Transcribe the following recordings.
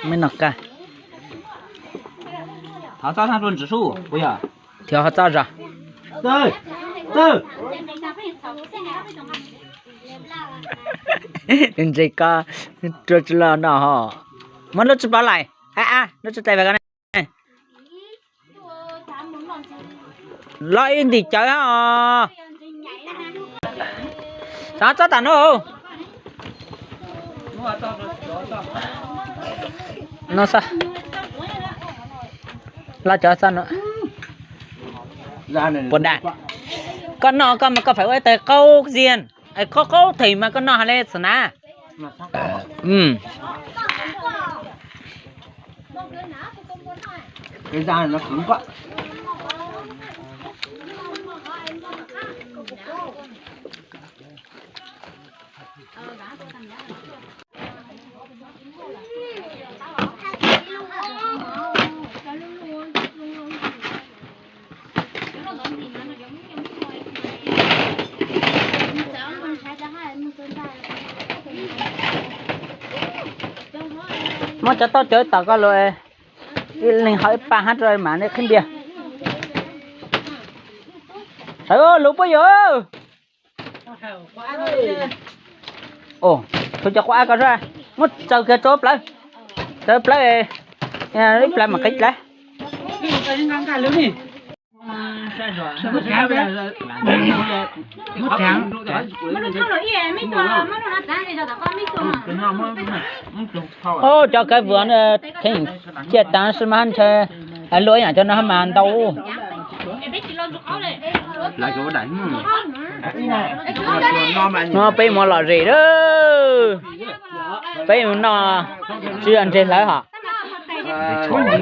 Me no ka. Thov txob sab rua ntsis sub puas yog? Thiab ho txob zog. Tus ntses ko rua tsi los no ho. Muab lub tsi pov laim. A a, lub tsi tais vas ko ne. Los ib ntim cawv os. Xav txob tam no. No xav. Los cov xav no. Puas dam? Koj noj koj mas koj phải ua ib tag qaub ziag, qaub qaub them mas koj noj hais li xwb na. Muab cov taub cawv tom koj lug, ib leeg hau ib pas hab rua mam li qhib npias. Sawv lug puab yug. Tshuav cov quav ab ko, muab tsaws kiag rua plawv, tsaws plawv, ib plawv mam qhib dlav. Cov kawv vuas theej ciaj taav xwb mas ntshe luaj ib yaam cov no mas ntau. No peb mus lom zem lawm, peb mus noj tsi ntseg hlawv hom.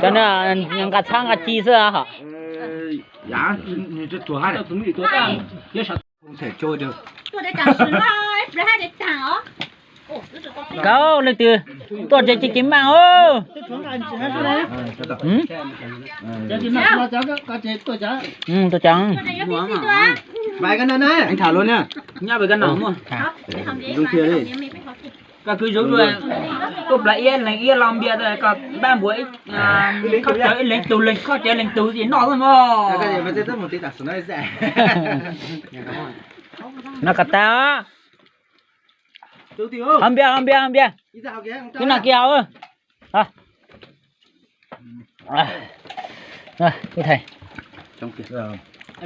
Cov no nqa txhab nqa ci xwb hom. Koj leej twg tuaj tsev ci ci maaj os. Tuaj tsev. Koj kwv Zub tuaj plab iab leeg iab lo npias, koj npaj npuas khaub cawv ib leeg tug leeg khaub cawv leeg tug es noj xwb mog. No kom tag. Ho npias, ho npias, ho npias. Kib no kib hauv.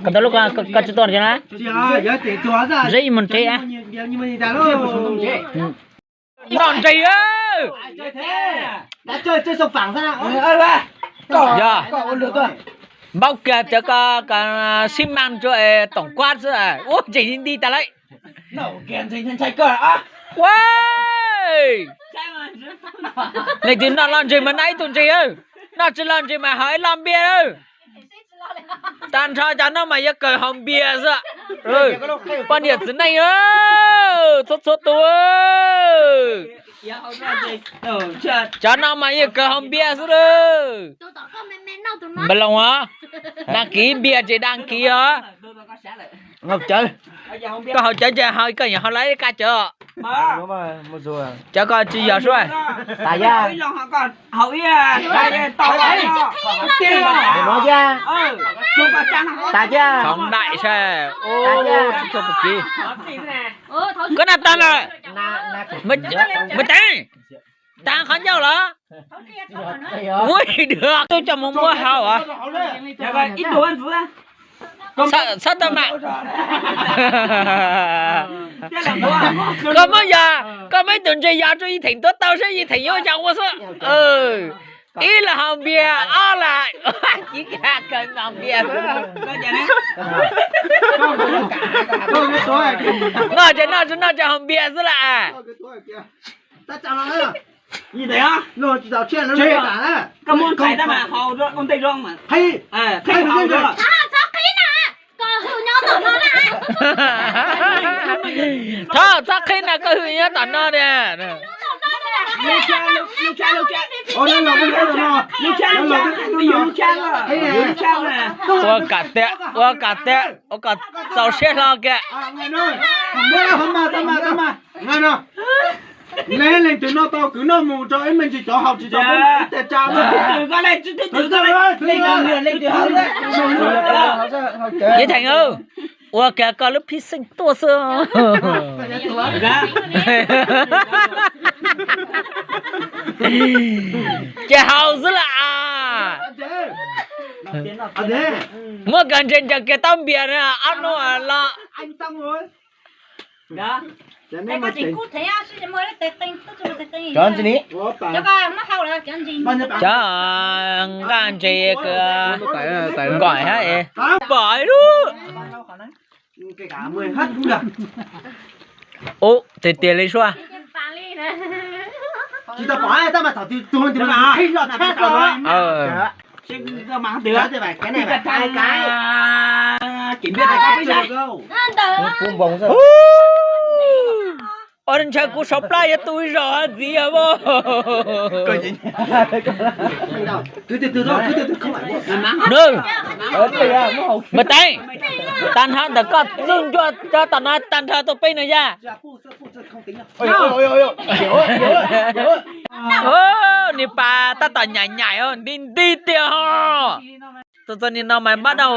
Koj tau lub koj tsi tuaj na. Zeb ib mus tsev. Noj ntseg. Yog npaub kiag tias koj xib mas rua toom kuab xwb, ua tseem nti tas lawm. Ua, leej twg noj loj ntseg mas noj ib tug ntseg, noj tsi loj ntseg mas haus ib lo npias. Tag nrho cov no mas yuav kawg haus npias xwb. Poj niam txiv neej, txhua txhua tus, cov no mas yuav kawg haus npias xwb lawm. Npaj Loos os, đăng ký npias ces đăng ký os. Koj haus cawv ces haus, koj yuav haus lawv ib qab cawv. Cov ko tsis yog suab. Xov daim sai, tsis tshua pum kev. Koj noj tag lawm, mus tsev. Tag qhov ncauj los. Muab ib dua tub coj mus muab haus os. Txhob tau mam. Koj muab yog, koj muab ib tug ntseg yog rau Yij Theem tuav tau saib Yij Theem yuav ua cas ua xwb. Ib los haus npias, ob los kib kag kawg noj npias. Noj ces noj, tsis noj ces haus npias xwb las. Thov txhob qhib no, koj hwj nyob tom no tiag. Ua kom tiag, ua kom tiag, ua kom txaus siab hlo kiag. Leej twg noj tau kwv noj mus rau ib me ntsis cov haus tsis tau peb tes tsa. Yawg Theem, ua kiag koj lub phij xeej tuaj xwb. Ces haus xwb las. Muab koj ntses ncaws kiag taub npias na ob nub los. Cov nqaj ntses kws nkaim hab es pom lub. Ub, tiag tiag li suab. Ua ntshe kuv saum plab yuav tu ib zaug ntxiv os. Mas teeb, tag nrho ntawm koj txuj ncua cov tom no tag nrho tuaj peb no yaj. Niag pas tab tom nyaim nyaim nti nti tiag ho. Txog txog nim no mas npaj dau.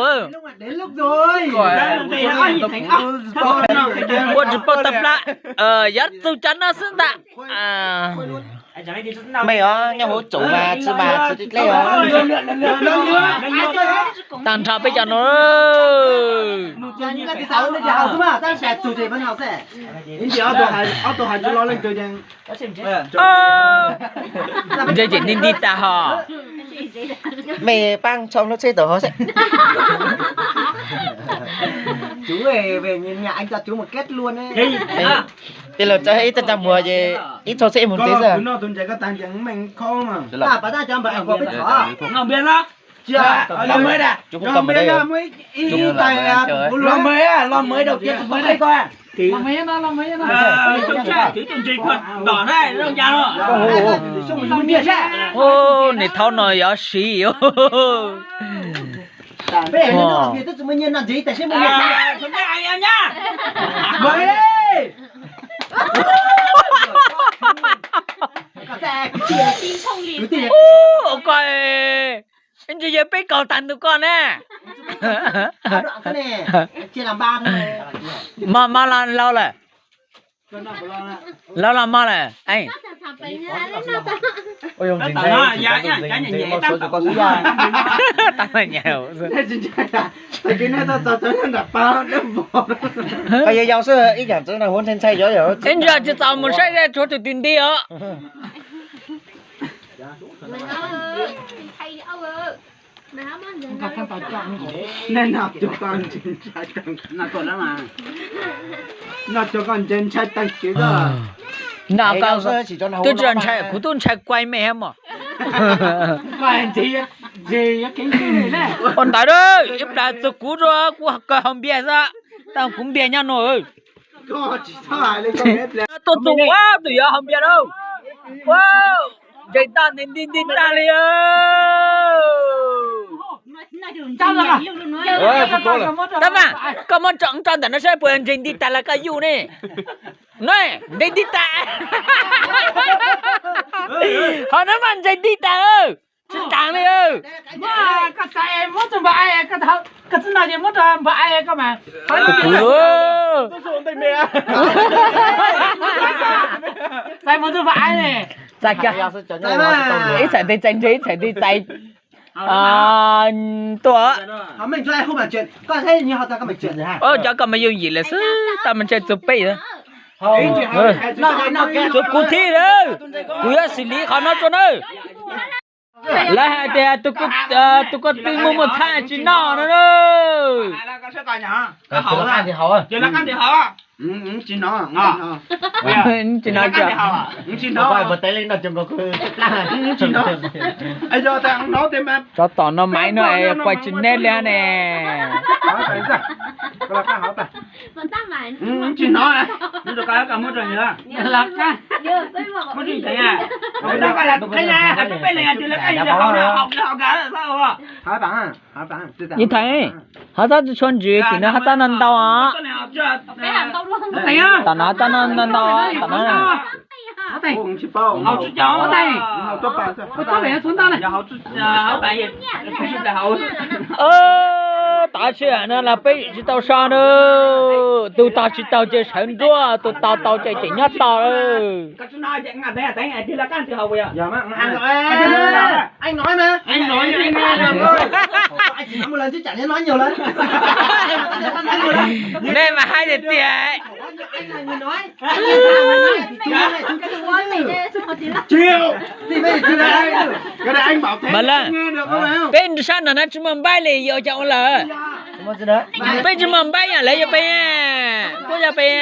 Ua tsis paub tab plab, yuav txug cov no xwb ntag. Mej os, nyob hauv tsoom mas tsis mas tsis dlej os. Tag nrho peb cov no. Ntse ces nti nti tag ho. Mej paab tshau lub tsheb tau ho seb. Tej laug tsa ib tag tsa muag ces ib tshau tsheb mus tsev xwb. Niam thaub no yuav siv. Ua koj, ib ntsis yog peb kaug tag ntu koj na. Mob mob laug lawm. Laug los mob lawm. Koj yau yau xwb, ib yam txwv no huab ntshai ntshai. Ib ntsis tsis txaus mus saib tshuav tus twg nti os. No, twb tsis ntshai, kuv twb ntshai kuaib mej thiab mog. Ua ntawd ib plag txug kuv, kuv kawg haus npias xwb, tab kuv npias nyob no. Tuaj txug ua tus yuav haus npias na. Ntseeg tag nti nti tag li. Tab mas koj muab tso ntawm no saib puas ntseeg nti tag los koj yuj ne. No, ntseeg nti tag. Ho no mas ntseeg nti tag. Tsis tsaam li. Koj txais muab rau npawg Ai, koj txais no ces muab rau npawg Ai koj mas. Txais mus rau npawg Ai ne. Txais kiag. Ib txhais tes txais ntseg, ib txhais tes txais tuaj. Cov koj mas yooj yim lawm xwb, tau mas ntshe txug peb. Txug kuv thib lawm, kuv yuav xws li qhov no rau nawb. Lawv hais tias tus ko tw muaj muaj txhab tsis noj no. Tsis noj, tsov tom no maiv no es quaj tsis neb li ne. Ib theem, hov txhob tsis tshua ntsws tim no, hov txhob no ntau os. Tom no hov txhob no ntau ntau tom no. Tav tsi no los peb tsis tau so na. Tus tau tsis tau ces sawv nruab, tus tau tau ces ces nyob tau lawm. Nej mas hais tiag tiag. Mas lawm, peb sab no na tsis muaj npaib li yuav cas ua lawm. Peb tsis muaj npaib yam lawv yog peb, puab yog peb.